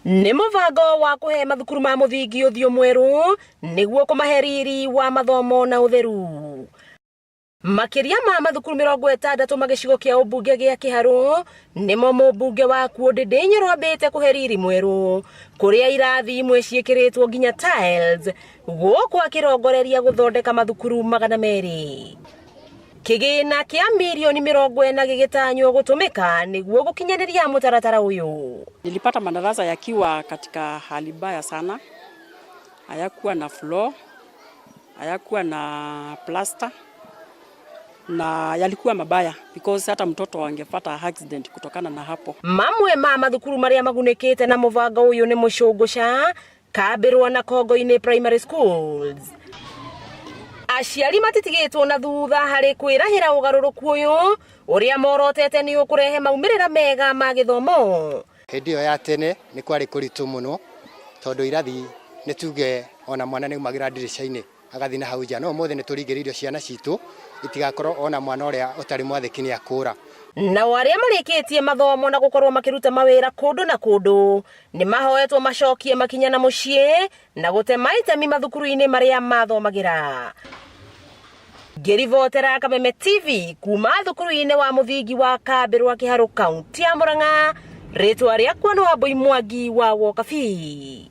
Nĩ mũbango wa kũhe mathukuru ma mũthingi ũthiũ mwerũ nĩguo kũmahe riri wa mathomo na ũtheru. Makĩria ma mathukuru 60 ma gĩcigo kĩa ũmbunge gĩa Kĩharũ nĩmo mũmbunge wa kuo Ndĩndĩ Nyoro ambĩte kũhe riri mwerũ kũrĩa irathi imwe ciĩkĩrĩtwo nginya tiles gũkũ akĩrongoreria gũthondeka mathukuru 200. Kĩgĩna kĩa mirioni 40 gĩgĩtanywo gũtũmĩka nĩguo gũkinyanĩria mũtaratara ũyũ. Nilipata madarasa yakiwa katika hali mbaya sana, hayakuwa na floor, hayakuwa na plaster na yalikuwa mabaya because hata mtoto angepata accident kutokana na hapo. Mamwe ma mathukuru marĩa magunĩkĩte na mũbango ũyũ nĩ Mũcũngũca, Kambĩrwa na Kongo-inĩ Primary Schools. Aciari matitigĩtwo na thutha harĩ kwĩrahĩra ũgarũrũku ũyũ ũrĩa morotete nĩ ũkũrehe maumĩrĩra mega ma gĩthomo. Hĩndĩ ĩyo ya tene nĩ kwarĩ kũritũ mũno tondũ irathi nĩ tuge ona mwana nĩ aumagĩra ndirica-inĩ agathiĩ na hau nja, no ũmũthĩ nĩ tũringĩrĩirio ciana citũ itigakorwo ona mwana ũrĩa ũtarĩ mwathĩki nĩ akũra. Nao arĩa marĩkĩtie mathomo na gũkorwo makĩruta mawĩra kũndũ na kũndũ nĩ mahoetwo macokie makinya na mũciĩ na gũtema itemi mathukuru-inĩ marĩa mathomagĩra. Ngĩribotera Kameme TV kuma thukuru-inĩ wa mũthingi wa Kambĩrwa Kĩharũ kaunti ya Murang'a, rĩtwa rĩakwa nĩ Wambui Mwangi wa Wokabi.